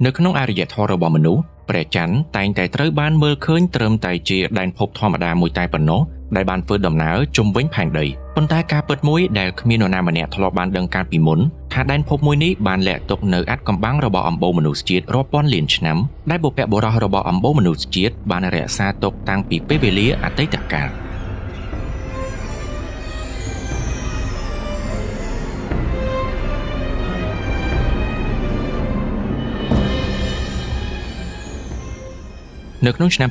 នៅក្នុងអរិយធម៌របស់មនុស្សព្រះច័ន្ទតែងតែត្រូវបានមើលឃើញត្រឹមតែជាដែនភពធម្មតាមួយតែប៉ុណ្ណោះដែលបានធ្វើដំណើរជុំវិញផែនដីប៉ុន្តែការពិតមួយដែលគ្មាននរណាម្នាក់ធ្លាប់បានដឹងកាលពីមុនថាដែនភពមួយនេះបានលាក់ទុកនៅអាថ៌កំបាំងរបស់អំបូរមនុស្សជាតិរាប់ពាន់លានឆ្នាំដែលបុព្វបុរសរបស់អំបូរមនុស្សជាតិបានរក្សាទុកតាំងពីពេលវេលាអតីតកាល។ នៅក្នុងឆ្នាំ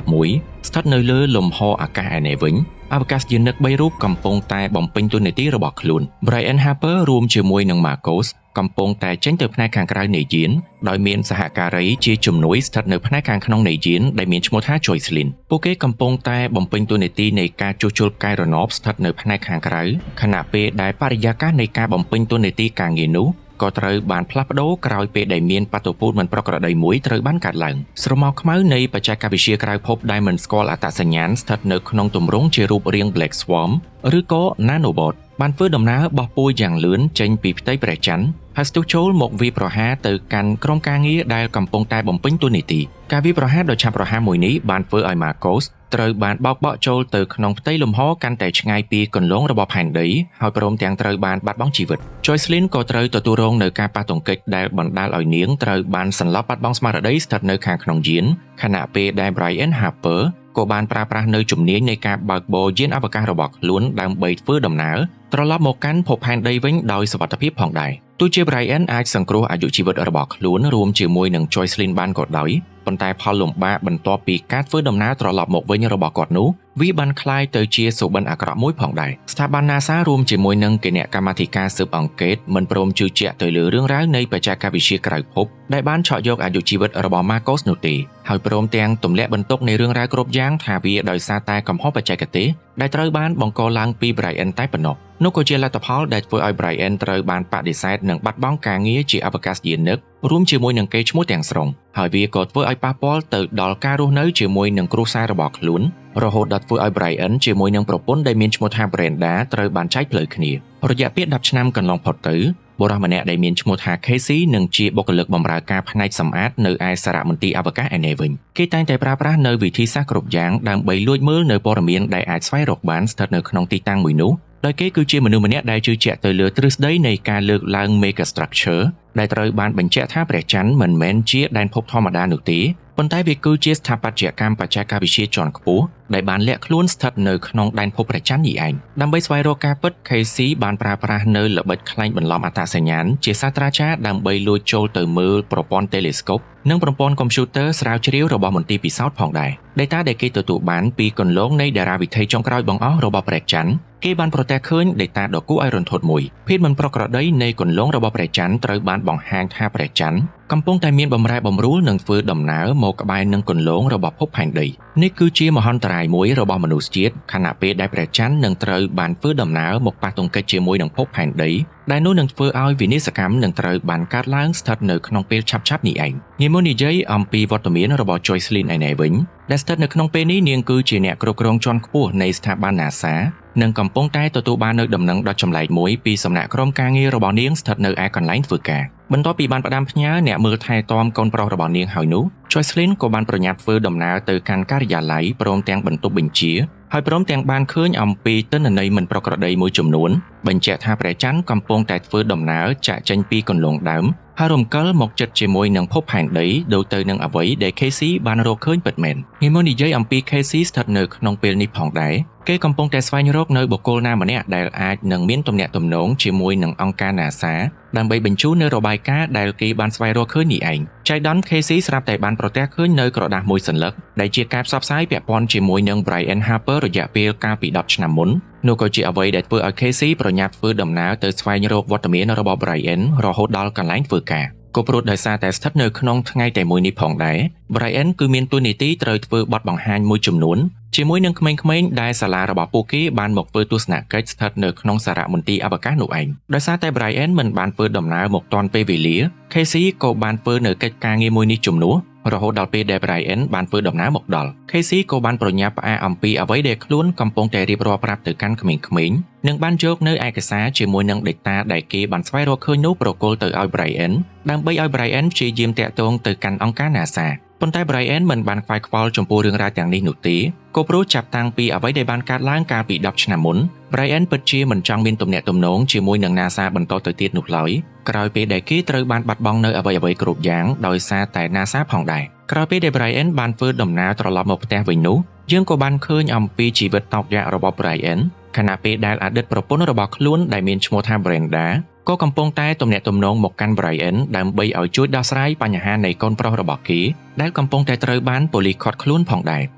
2011ស្ថិតនៅលើលំហអាកាសឯនេះវិញអវកាសយានិក3រូបកំពុងតែបំពេញតួនាទីរបស់ខ្លួន Brian Harper រួមជាមួយនឹង Marcos កំពុងតែចេញទៅផ្នែកខាងក្រៅនៃយានដោយមានសហការីជាជំនួយស្ថិតនៅផ្នែកខាងក្នុងនៃយានដែលមានឈ្មោះថា Joycelyn ពួកគេកំពុងតែបំពេញតួនាទីនៃការជួសជុលផ្កាយរណបស្ថិតនៅផ្នែកខាងក្រៅខណៈពេលដែលបរិយាកាសនៃការបំពេញតួនាទីការងារនោះក៏ត្រូវបានផ្លាស់ប្ដូរក្រោយពេលដែលមានបាតុភូតមិនប្រក្រតីមួយត្រូវបានកើតឡើងស្រមោលខ្មៅនៃបច្ចេកវិទ្យាក្រៅភពដែលមិនស្គាល់អត្តសញ្ញាណស្ថិតនៅក្នុងទម្រង់ជារូបរាង Black Swarm ឬក៏ Nanobot បានធ្វើដំណើរបោះពួយយ៉ាងលឿនចេញពីផ្ទៃព្រះច័ន្ទហើយស្ទុះចូលមកវាយប្រហារទៅកាន់ក្រុមការងារដែលកំពុងតែបំពេញតួនាទីការវាយប្រហារដ៏ឆាប់រហ័សមួយនេះបានធ្វើឲ្យ Marcos ត្រូវបានបោកបក់ចូលទៅក្នុងផ្ទៃលំហកាន់តែឆ្ងាយពីគន្លងរបស់ផែនដីហើយព្រមទាំងត្រូវបានបាត់បង់ជីវិត Joycelyn ក៏ត្រូវទទួលរងនៅការប៉ះទង្គិចដែលបណ្ដាលឲ្យនាងត្រូវបានសន្លប់បាត់បង់ស្មារតីស្ថិតនៅខាងក្នុងយានខណៈពេលដែល Brian Harper ក៏បានប្រើប្រាស់នៅជំនាញនៃការបើកបរយានអវកាសរបស់ខ្លួនដើម្បីធ្វើដំណើរត្រឡប់មកកាន់ភពផែនដីវិញដោយសុវត្ថិភាពផងដែរទោះជា Brian អាចសង្គ្រោះអាយុជីវិតរបស់ខ្លួនរួមជាមួយនឹង Joycelyn បានក៏ដោយប៉ុន្តែផលលំបាកបន្ទាប់ពីការធ្វើដំណើរត្រឡប់មកវិញរបស់គាត់នោះវាបានក្លាយទៅជាសុបិនអាក្រក់មួយផងដែរស្ថាប័ន NASA រួមជាមួយនឹងគណៈកម្មាធិការស៊ើបអង្កេតមិនព្រមជឿជាក់ទៅលើរឿងរ៉ាវនៃបច្ចេកវិទ្យាក្រៅភពដែលបានឆក់យកអាយុជីវិតរបស់ Marcos នោះទេហើយព្រមទាំងទម្លាក់បន្ទុកនៃរឿងរ៉ាវគ្រប់យ៉ាងថាវាដោយសារតែកំហុសបច្ចេកទេសដែលត្រូវបានបង្កឡើងពី Brian តែប៉ុណ្ណោះនោះក៏ជាលទ្ធផលដែលធ្វើឲ្យ Brian ត្រូវបានបដិសេធនិងបាត់បង់ការងារជាអវកាសយានិករួមជាមួយនឹងកេរ្តិ៍ឈ្មោះទាំងស្រុងហើយវាក៏ធ្វើឲ្យប៉ះពាល់ទៅដល់ការរស់នៅជាមួយនឹងគ្រួសាររបស់ខ្លួនរហូតដល់ធ្វើឲ្យ Brian ជាមួយនឹងប្រពន្ធដែលមានឈ្មោះថា Brenda ត្រូវបានចែកផ្លូវគ្នារយៈពេល10ឆ្នាំកន្លងផុតទៅបុរសម្នាក់ដែលមានឈ្មោះថា Casey និងជាបុគ្គលិកបម្រើការផ្នែកសម្អាតនៅឯសារមន្ទីរអវកាសឯនេះវិញគេតែងតែប្រើប្រាស់នៅវិធីសាស្ត្រគ្រប់យ៉ាងដើម្បីលួចមើលនៅព័ត៌មានដែលអាចស្វែងរកបានស្ថិតនៅក្នុងទីតាំងមួយនោះដោយគេគឺជាមនុស្សម្នាក់ដែលជឿជាក់ទៅលើទ្រឹស្ដីនៃការលើកឡើង Megastructure ដែលត្រូវបានបញ្ជាក់ថាព្រះច័ន្ទមិនមែនជាដែនភពធម្មតានោះទេប៉ុន្តែវាគឺជាស្ថាបត្យកម្មបច្ចេកវិទ្យាជាន់ខ្ពស់ដែលបានលាក់ខ្លួនស្ថិតនៅក្នុងដែនភពព្រះច័ន្ទនេះឯងដើម្បីស្វែងរកការពិត Casey បានប្រើប្រាស់នៅល្បិចក្លែងបន្លំអត្តសញ្ញាណជាសាស្ត្រាចារ្យដើម្បីលួចចូលទៅមើលប្រព័ន្ធតេឡេស្កូបនិងប្រព័ន្ធកុំព្យូទ័រស្រាវជ្រាវរបស់មន្ទីរពិសោធន៍ផងដែរ Data ដែលគេទទួលបានពីគន្លងនៃតារាវិថីចុងក្រោយបង្អស់របស់ព្រះច័ន្ទគេបានប្រទះឃើញ Data ដ៏គួរឲ្យរន្ធត់មួយភាពមិនប្រក្រតីនៃគន្លងរបស់ព្រះច័ន្ទត្រូវបានបង្ហាញថាព្រះច័ន្ទកំពុងតែមានបម្រែបម្រួលនិងធ្វើដំណើរមកក្បែរនឹងគន្លងរបស់ភពផែនដីនេះគឺជាមហន្តរាយមួយរបស់មនុស្សជាតិខណៈពេលដែលព្រះច័ន្ទនឹងត្រូវបានធ្វើដំណើរមកប៉ះទង្គិចជាមួយនឹងភពផែនដីដែលនោះនឹងធ្វើឲ្យវិនាសកម្មនឹងត្រូវបានកើតឡើងស្ថិតនៅក្នុងពេលឆាប់ៗនេះឯងងាយមកនិយាយអំពីវត្តមានរបស់ Joycelyn ឯនេះវិញដែលស្ថិតនៅក្នុងពេលនេះនាងគឺជាអ្នកគ្រប់គ្រងជាន់ខ្ពស់នៃស្ថាប័ន NASA និងកំពុងតែទទួលបាននៅដំណឹងដ៏ចម្លែកមួយពីសំណាក់ក្រុមការងាររបស់នាងស្ថិតនៅឯកន្លែងធ្វើការបន្ទាប់ពីបានផ្ដាំផ្ញើអ្នកមើលថែទាំកូនប្រុសរបស់នាងហើយនោះ Joycelyn ក៏បានប្រញាប់ធ្វើដំណើរទៅកាន់ការិយាល័យព្រមទាំងបន្ទប់បញ្ជាហើយព្រមទាំងបានឃើញអំពីទិន្នន័យមិនប្រក្រតីមួយចំនួនបញ្ជាក់ថាព្រះច័ន្ទកំពុងតែធ្វើដំណើរចាក់ចេញពីគន្លងដើមហើយរំកិលមកចិត្តជាមួយនឹងភពផែនដីដូចទៅនឹងអ្វីដែល Casey បានរកឃើញពិតមែនងាយមកនិយាយអំពី Casey ស្ថិតនៅក្នុងពេលនេះផងដែរគេកំពុងតែស្វែងរកនៅបុគ្គលណាម្នាក់ដែលអាចនឹងមានទំនាក់ទំនងជាមួយនឹងអង្គការ NASA ដើម្បីបញ្ជូននៅរបាយការណ៍ដែលគេបានស្វែងរកឃើញនេះឯងចៃដន្យ Casey ស្រាប់តែបានប្រទះឃើញនៅក្រដាសមួយសន្លឹកដែលជាការផ្សព្វផ្សាយពាក់ព័ន្ធជាមួយនឹង Brian Harper រយៈពេលកាលពី10ឆ្នាំមុននោះក៏ជាអ្វីដែលធ្វើឲ្យ Casey ប្រញាប់ធ្វើដំណើរទៅស្វែងរកវត្តមានរបស់ Brian រហូតដល់កន្លែងធ្វើការក៏ព្រោះដោយសារតែស្ថិតនៅក្នុងថ្ងៃតែមួយនេះផងដែរ Brian គឺមានតួនាទីត្រូវធ្វើបទបង្ហាញមួយចំនួនជាមួយនឹងក្មេងៗដែលសាលារបស់ពួកគេបានមកធ្វើទស្សនកិច្ចស្ថិតនៅក្នុងសារមន្ទីរអវកាសនោះឯងដោយសារតែ Brian មិនបានធ្វើដំណើរមកទាន់ពេលវេលា Casey ក៏បានធ្វើនៅកិច្ចការងារមួយនេះជំនួស រហូតដល់ពេលដែល Brian បានធ្វើដំណើរមកដល់ Casey ក៏បានប្រញាប់ផ្អាកអំពីអ្វីដែលខ្លួនកំពុងតែរៀបរាប់ប្រាប់ទៅកាន់ក្មេងៗនិងបានយកនៅឯកសារជាមួយនឹង data ដែលគេបានស្វែងរកឃើញនោះប្រគល់ទៅឲ្យ Brian ដើម្បីឲ្យ Brian ព្យាយាមតាក់ទងទៅកាន់អង្គការ NASA ប៉ុន្តែ Brian មិនបានខ្វាយខ្វល់ចំពោះរឿងរ៉ាវទាំងនេះនោះទេក៏ព្រោះចាប់តាំងពីអ្វីដែលបានកើតឡើងកាលពី10ឆ្នាំមុន Brian ពិតជាមិនចង់មានទំនាក់ទំនងជាមួយនឹង NASA បន្តទៅទៀតនោះឡើយក្រោយពេលដែលគេត្រូវបានបាត់បង់នៅអ្វីៗគ្រប់យ៉ាងដោយសារតែ NASA ផងដែរក្រោយពេលដែល Brian បានធ្វើដំណើរត្រឡប់មកផ្ទះវិញនោះយើងក៏បានឃើញអំពីជីវិតតោកយ៉ាករបស់ Brian ខណៈពេលដែលអតីតប្រពន្ធរបស់ខ្លួនដែលមានឈ្មោះថា Brenda ក៏កំពុងតែទំនាក់ទំនងមកកាន់ Brian ដើម្បីឲ្យជួយដោះស្រាយបញ្ហានៃកូនប្រុសរបស់គេដែលកំពុងតែត្រូវបានប៉ូលីសឃាត់ខ្លួនផងដែរ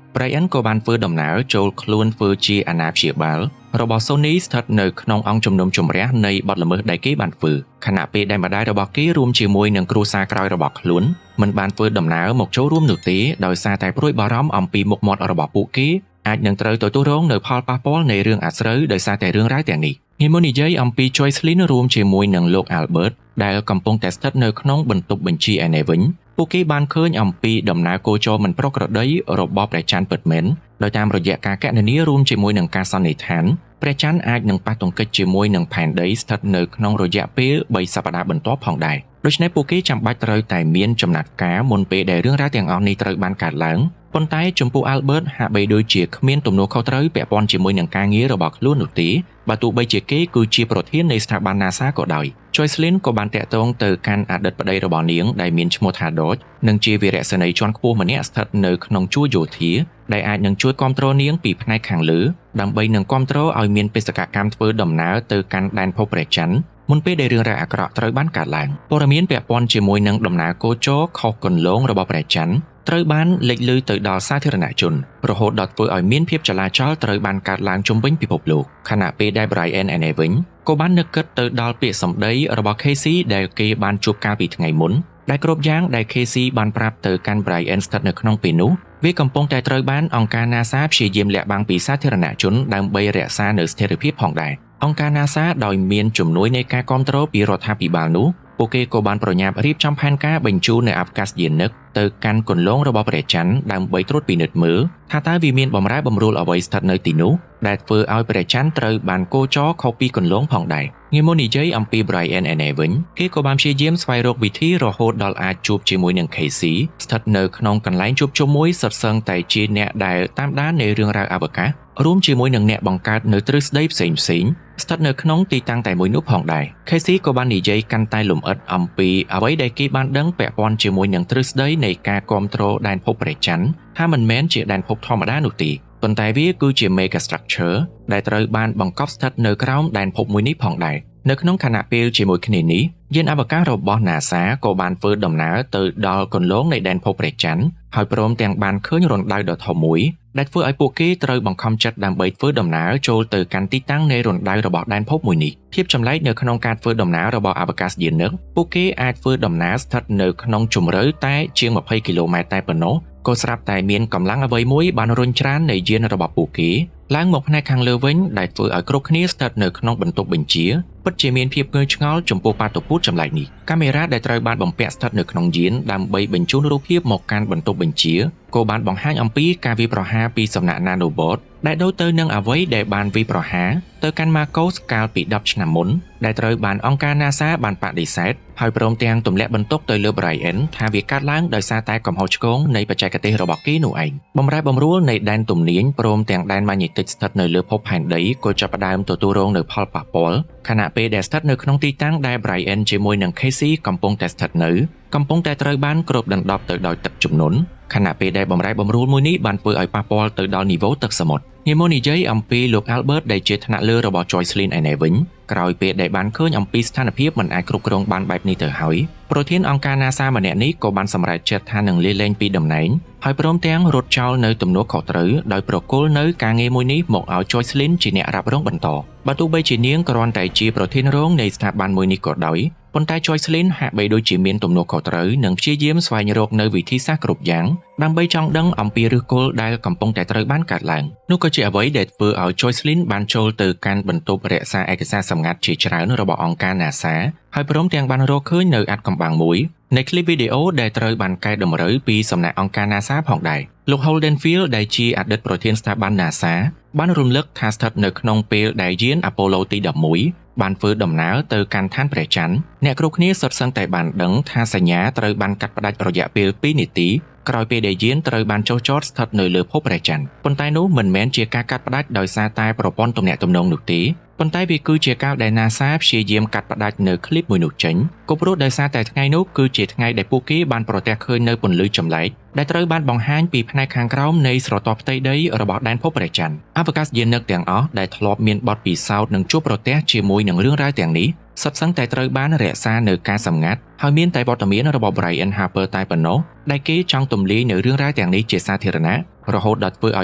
Brian ក៏បានធ្វើដំណើរចូលខ្លួនធ្វើជាអាណាព្យាបាលរបស់ Sony ស្ថិតនៅក្នុងអង្គជំនុំជម្រះនៃបទល្មើសដែលគេបានធ្វើខណៈពេលដែលម្ដាយរបស់គេរួមជាមួយនឹងគ្រួសារក្រោយរបស់ខ្លួនមិនបានធ្វើដំណើរមកចូលរួមនោះទេដោយសារតែព្រួយបារម្ភអំពីមុខមាត់របស់ពួកគេអាចនឹងត្រូវទទួលរងនៅផលប៉ះពាល់នៃរឿងអាស្រូវដោយសារតែរឿងរ៉ាវទាំងនេះងាយមកនិយាយអំពី Joycelyn រួមជាមួយនឹងលោក Albert ដែលកំពុងតែស្ថិតនៅក្នុងបន្ទប់បញ្ជាឯនេះវិញពួកគេបានឃើញអំពីដំណើរគោចរមិនប្រក្រតីរបស់ព្រះច័ន្ទពិតមែនដោយតាមរយៈការកណនារួមជាមួយនឹងការសន្និដ្ឋានព្រះច័ន្ទអាចនឹងប៉ះទង្គិចជាមួយនឹងផែនដីស្ថិតនៅក្នុងរយៈពេល3សប្តាហ៍បន្ទាប់ផងដែរដូច្នេះពួកគេចាំបាច់ត្រូវតែមានចំណាត់ការមុនពេលដែលរឿងរ៉ាវទាំងអស់នេះត្រូវបានកើតឡើងប៉ុន្តែចំពោះ Albert ហាក់បីដូចជាគ្មានទំនួលខុសត្រូវពាក់ព័ន្ធជាមួយនឹងការងាររបស់ខ្លួននោះទេបើទោះបីជាគេគឺជាប្រធាននៃស្ថាប័ន NASA ក៏ដោយ Joycelyn ក៏បានតាក់ទងទៅកាន់អតីតប្តីរបស់នាងដែលមានឈ្មោះថា Dodge និងជាវីរៈសេនីយ៍ជាន់ខ្ពស់ម្នាក់ស្ថិតនៅក្នុងជួរយោធាដែលអាចនឹងជួយគាំទ្រនាងពីផ្នែកខាងលើដើម្បីនឹងគាំទ្រឲ្យមានបេសកកម្មធ្វើដំណើរទៅកាន់ដែនភពព្រះច័ន្ទមុនពេលដែលរឿងរ៉ាវអាក្រក់ត្រូវបានកើតឡើងព័ត៌មានពាក់ព័ន្ធជាមួយនឹងដំណើរគោចរខុសគន្លងរបស់ព្រះច័ន្ទត្រូវបានលេចឮទៅដល់សាធារណជនរហូតដល់ធ្វើឲ្យមានភាពចលាចលត្រូវបានកើតឡើងជុំវិញពិភពលោកខណៈពេលដែល Brian ឯនេះវិញក៏បាននឹកគិតទៅដល់ពាក្យសម្ដីរបស់ Casey ដែលគេបានជួបកាលពីថ្ងៃមុនដែលគ្រប់យ៉ាងដែល Casey បានប្រាប់ទៅកាន់ Brian ស្ថិតនៅក្នុងពេលនោះវាកំពុងតែត្រូវបានអង្គការ NASA ព្យាយាមលាក់បាំងពីសាធារណជនដើម្បីរក្សានូវស្ថិរភាពផងដែរអង្គការ NASA ដោយមានជំនួយនៃការគ្រប់គ្រងពីរដ្ឋាភិបាលនោះពួកគេក៏បានប្រញាប់រៀបចំផែនការបញ្ជូននៅអាកាសយានិកទៅកាន់គន្លងរបស់ព្រះច័ន្ទដើម្បីត្រួតពិនិត្យមើលថាតើវាមានបំរែបំរួលអ្វីស្ថិតនៅទីនោះដែលធ្វើឲ្យព្រះច័ន្ទត្រូវបានគោចរខុសពីគន្លងផងដែរងាយមកនិយាយអំពី Brian ឯនេះវិញគេក៏បានព្យាយាមស្វែងរកវិធីរហូតដល់អាចជួបជាមួយនឹង Casey ស្ថិតនៅក្នុងកន្លែងជួបជុំមួយសុទ្ធសឹងតែជាអ្នកដែលតាមដាននៃរឿងរ៉ាវអវកាសរួមជាមួយនឹងអ្នកបង្កើតនៅទ្រឹស្ដីផ្សេងផ្សេងស្ថិតនៅក្នុងទីតាំងតែមួយនោះផងដែរ Casey ក៏បាននិយាយកាន់តែលម្អិតអំពីអ្វីដែលគេបានដឹងពាក់ព័ន្ធជាមួយនឹងទ្រឹស្ដីនៃការគ្រប់គ្រងដែនភពព្រះច័ន្ទថាមិនមែនជាដែនភពធម្មតានោះទេប៉ុន្តែវាគឺជា mega structure ដែលត្រូវបានបង្កប់ស្ថិតនៅក្រោមដែនភពមួយនេះផងដែរនៅក្នុងខណៈពេលជាមួយគ្នានេះយានអវកាសរបស់ NASA ក៏បានធ្វើដំណើរទៅដល់គន្លងនៃដែនភពព្រះច័ន្ទហើយព្រមទាំងបានឃើញរណ្ដៅដ៏ធំមួយដែលធ្វើឲ្យពួកគេត្រូវបង្ខំចិត្តដើម្បីធ្វើដំណើរចូលទៅកាន់ទីតាំងនៃរណ្ដៅរបស់ដែនភពមួយនេះភាពចម្លែកនៅក្នុងការធ្វើដំណើររបស់អវកាសយានិកពួកគេអាចធ្វើដំណើរស្ថិតនៅក្នុងជម្រៅតែជាង20គីឡូម៉ែត្រតែប៉ុណ្ណោះក៏ស្រាប់តែមានកម្លាំងអ្វីមួយបានរុញច្រាននៃយានរបស់ពួកគេឡើងមកផ្នែកខាងលើវិញដែលធ្វើឲ្យគ្រប់គ្នាស្ថិតនៅក្នុងបន្ទប់បញ្ជាពិតជាមានភាពងឿងឆ្ងល់ចំពោះបាតុភូតចម្លែកនេះកាមេរ៉ាដែលត្រូវបានបំពាក់ស្ថិតនៅក្នុងយានដើម្បីបញ្ជូនរូបភាពមកកាន់បន្ទប់បញ្ជាក៏បានបង្ហាញអំពីការវាយប្រហារពីសំណាក់ Nanobot ដែលដូចទៅនឹងអ្វីដែលបានវាយប្រហារទៅកាន់ Marcos កាលពី10ឆ្នាំមុនដែលត្រូវបានអង្គការ NASA បានបដិសេធហើយព្រមទាំងទម្លាក់បន្ទុកទៅលើ Brian ថាវាកើតឡើងដោយសារតែកំហុសឆ្គងនៃបច្ចេកទេសរបស់គេនោះឯងបំរែបំរួលនៃដែនទំនាញព្រមទាំងដែនម៉ាញេទិកស្ថិតនៅលើភពផែនដីក៏ចាប់ផ្ដើមទទួលរងនៅផលប៉ះពាល់ខណៈពេលដែលស្ថិតនៅក្នុងទីតាំងដែល Brian ជាមួយនឹង Casey កំពុងតែស្ថិតនៅកំពុងតែត្រូវបានគ្របដណ្ដប់ទៅដោយទឹកជំនន់ខណៈពេលដែលបំរែបំរួលមួយនេះបានធ្វើឲ្យប៉ះពាល់ទៅដល់នីវ៉ូទឹកសមុទ្រងាយមកនិយាយអំពីលោក Albert ដែលជាថ្នាក់លើរបស់ Joycelyn ឯនេះវិញក្រោយពេលដែលបានឃើញអំពីស្ថានភាពមិនអាចគ្រប់គ្រងបានបែបនេះទៅហើយប្រធានអង្គការ NASA ម្នាក់នេះក៏បានសម្រេចចិត្តថានឹងលាលែងពីតំណែងហើយព្រមទាំងរត់ចោលនៅទំនួលខុសត្រូវដោយប្រគល់នៅការងារមួយនេះមកឲ្យ Joycelyn ជាអ្នករ៉ាប់រងបន្ត។ បើទោះបីជានាងគ្រាន់តែជាប្រធានរងនៃស្ថាប័នមួយនេះក៏ដោយប៉ុន្តែ Joycelyn ហាក់បីដូចជាមានទំនួលខុសត្រូវនិងព្យាយាមស្វែងរកនៅវិធីសាស្ត្រគ្រប់យ៉ាងដើម្បីចង់ដឹងអំពីឫសគល់ដែលកំពុងតែត្រូវបានកើតឡើងនោះក៏ជាអ្វីដែលធ្វើឲ្យ Joycelyn បានចូលទៅកាន់បន្ទប់រក្សាឯកសារសម្ងាត់ជាច្រើនរបស់អង្គការ NASA ហើយព្រមទាំងបានរកឃើញនៅអាថ៌កំបាំងមួយនៃឃ្លីបវីដេអូដែលត្រូវបានកែតម្រូវពីសំណាក់អង្គការ NASA ផងដែរលោក Holden Field ដែលជាអតីតប្រធានស្ថាប័ន NASA បានរំលឹកថាស្ថិតនៅក្នុងពេលដែលយាន Apollo ទី11បានធ្វើដំណើរទៅកាន់ឋានព្រះច័ន្ទអ្នកគ្រប់គ្នាសុទ្ធសឹងតែបានដឹងថាសញ្ញាត្រូវបានកាត់ផ្តាច់រយៈពេល2នាទីក្រោយពេលដែលយានត្រូវបានចុះចតស្ថិតនៅលើភពព្រះច័ន្ទប៉ុន្តែនោះមិនមែនជាការកាត់ផ្តាច់ដោយសារតែប្រព័ន្ធទំនាក់ទំនងនោះទេប៉ុន្តែវាគឺជាការដែល NASA ព្យាយាមកាត់ផ្តាច់នៅឃ្លីបមួយនោះចេញក៏ព្រោះដោយសារតែថ្ងៃនោះគឺជាថ្ងៃដែលពួកគេបានប្រទះឃើញនៅពន្លឺចម្លែកដែលត្រូវបានបង្ហាញពីផ្នែកខាងក្រោមនៃស្រទាប់ផ្ទៃដីរបស់ដែនភពព្រះច័ន្ទអវកាសយានិកទាំងអស់ដែលធ្លាប់មានបទពិសោធន៍និងជួបប្រទះជាមួយនឹងរឿងរ៉ាវទាំងនេះសុទ្ធសឹងតែត្រូវបានរក្សានៅការសម្ងាត់ហើយមានតែវត្តមានរបស់ Brian Harper តែប៉ុណ្ណោះដែលគេចង់ទម្លាយនៅរឿងរ៉ាវទាំងនេះជាសាធារណៈរហូតដល់ធ្វើឲ្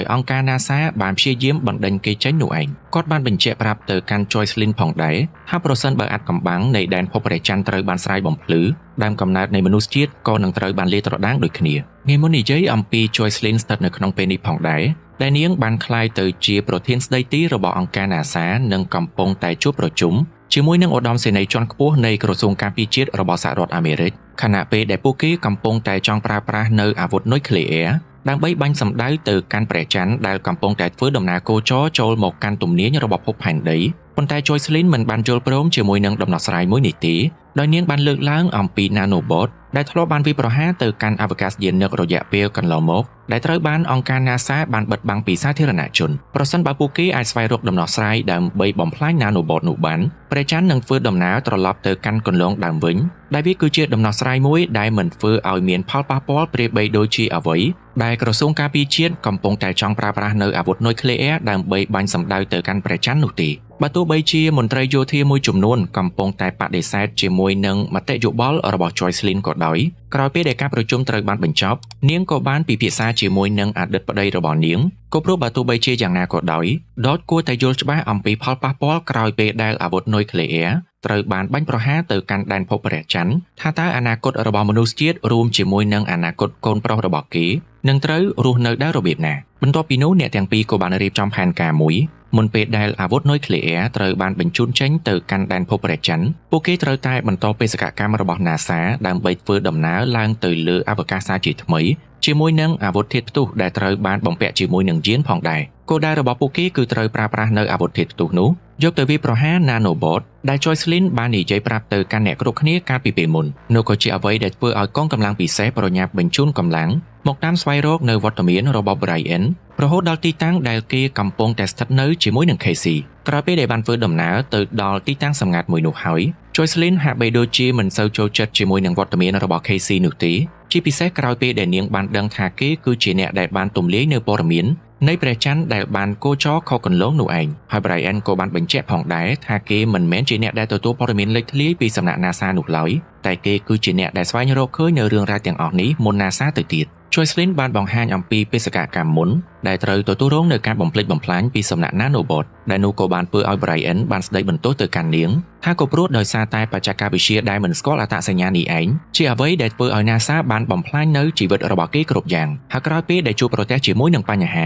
យអង្គការ NASA បានព្យាយាមបណ្ដេញគេចេញនោះឯងគាត់បានបញ្ជាក់ប្រាប់ទៅកាន់ Joycelyn ផងដែរថាប្រសិនបើអាថ៌កំបាំងនៃដែនភពព្រះច័ន្ទត្រូវបានស្រាយបំភ្លឺដើមកំណើតនៃមនុស្សជាតិក៏នឹងត្រូវបានលាតត្រដាងដូចគ្នាថ្ងៃមុននិយាយអំពី Joycelyn ស្ថិតនៅក្នុងពេលនេះផងដែរដែលនាងបានក្លាយទៅជាប្រធានស្ដីទីរបស់អង្គការ NASA និងកំពុងតែជួបប្រជុំជាមួយនឹងឧត្តមសេនីយ៍ជាន់ខ្ពស់នៃក្រសួងការពារជាតិរបស់សហរដ្ឋអាមេរិកខណៈពេលដែលពួកគេកំពុងតែចង់ប្រើប្រាស់នៅអាវុធនុយក្លេអ៊ែរដើម្បីបាញ់សម្ដៅទៅកាន់ព្រះច័ន្ទដែលកំពុងតែធ្វើដំណើរគោចរចូលមកកាន់ទំនាញរបស់ភពផែនដីប៉ុន្តែ Joycelyn មិនបានយល់ព្រមជាមួយនឹងដំណោះស្រាយមួយនេះទេដោយនាងបានលើកឡើងអំពី Nanobot ដែលធ្លាប់បានវាយប្រហារទៅកាន់អវកាសយានិករយៈពេលកន្លងមកដែលត្រូវបានអង្គការ NASA បានបិទបាំងពីសាធារណជនប្រសិនបើពួកគេអាចស្វែងរកដំណោះស្រាយដើម្បីបំផ្លាញ Nanobot នោះបានព្រះច័ន្ទនឹងធ្វើដំណើរត្រឡប់ទៅកាន់គន្លងដើមវិញដែលវាគឺជាដំណោះស្រាយមួយដែលមិនធ្វើឲ្យមានផលប៉ះពាល់ប្រៀបបីដូចជាអ្វីដែលក្រសួងការពារជាតិកំពុងតែចង់ប្រើប្រាស់នៅអាវុធនុយក្លេអ៊ែរដើម្បីបាញ់សម្ដៅទៅកាន់ព្រះច័ន្ទនោះទេបើទោះបីជាមន្ត្រីយោធាមួយចំនួនកំពុងតែបដិសេធជាមួយនឹងមតិយោបល់របស់ Joycelyn ក៏ដោយក្រោយពេលដែលការប្រជុំត្រូវបានបញ្ចប់នាងក៏បានពិភាក្សាជាមួយនឹងអតីតប្តីរបស់នាងក៏ព្រោះបើទោះបីជាយ៉ាងណាក៏ដោយ Dot គួរតែយល់ច្បាស់អំពីផលប៉ះពាល់ក្រោយពេលដែលអាវុធនុយក្លេអ៊ែរត្រូវបានបាញ់ប្រហារទៅកាន់ដែនភពព្រះច័ន្ទថាតើអនាគតរបស់មនុស្សជាតិរួមជាមួយនឹងអនាគតកូនប្រុសរបស់គេនឹងត្រូវរស់នៅដោយរបៀបណាបន្ទាប់ពីនោះអ្នកទាំងពីរក៏បានរៀបចំផែនការមួយមុនពេលដែលអាវុធនុយក្លេអ៊ែរត្រូវបានបញ្ជូនចេញទៅកាន់ដែនភពព្រះច័ន្ទពួកគេត្រូវតែបន្តបេសកកម្មរបស់ NASA ដើម្បីធ្វើដំណើរឡើងទៅលើអវកាសជាថ្មីជាមួយនឹងអាវុធធាតុផ្ទុះដែលត្រូវបានបំពាក់ជាមួយនឹងយានផងដែរគោលដៅរបស់ពួកគេគឺត្រូវប្រើប្រាស់នៅអាវុធធាតុផ្ទុះនោះយកទៅវាយប្រហារ Nanobot ដែល Joycelyn បាននិយាយប្រាប់ទៅកាន់អ្នកគ្រប់គ្នាកាលពីពេលមុននោះក៏ជាអ្វីដែលធ្វើឲ្យកងកម្លាំងពិសេសប្រញាប់បញ្ជូនកម្លាំងមកតាមស្វែងរកនៅវត្តមានរបស់ Brian រហូតដល់ទីតាំងដែលគេកំពុងតែស្ថិតនៅជាមួយនឹង Casey ក្រោយពេលដែលបានធ្វើដំណើរទៅដល់ទីតាំងសម្ងាត់មួយនោះហើយ Joycelyn ហាក់បីដូចជាមិនសូវចូលចិត្តជាមួយនឹងវត្តមានរបស់ Casey នោះទេជាពិសេសក្រោយពេលដែលនាងបានដឹងថាគេគឺជាអ្នកដែលបានទម្លាយនៅព័ត៌មាននៃព្រះច័ន្ទដែលបានគោចរខុសគន្លងនោះឯងហើយ Brian ក៏បានបញ្ជាក់ផងដែរថាគេមិនមែនជាអ្នកដែលទទួលព័ត៌មានលេចធ្លាយពីសំណាក់ NASA នោះឡើយតែគេគឺជាអ្នកដែលស្វែងរកឃើញនៅរឿងរ៉ាវទាំងអស់នេះមុន NASA ទៅទៀត Joycelyn បានបង្ហាញអំពីបេសកកម្មមុនដែលត្រូវទទួលរងនៅការបំផ្លិចបំផ្លាញពីសំណាក់ Nanobot ដែលនោះក៏បានធ្វើឲ្យ Brian បានស្ដីបន្ទោសទៅកាន់នាងថាក៏ព្រោះដោយសារតែបច្ចេកវិទ្យាដែលមិនស្គាល់អត្តសញ្ញាណនេះឯងជាអ្វីដែលធ្វើឲ្យ NASA បានបំផ្លាញនៅជីវិតរបស់គេគ្រប់យ៉ាងហើយក្រោយពេលដែលជួបប្រទះជាមួយនឹងបញ្ហ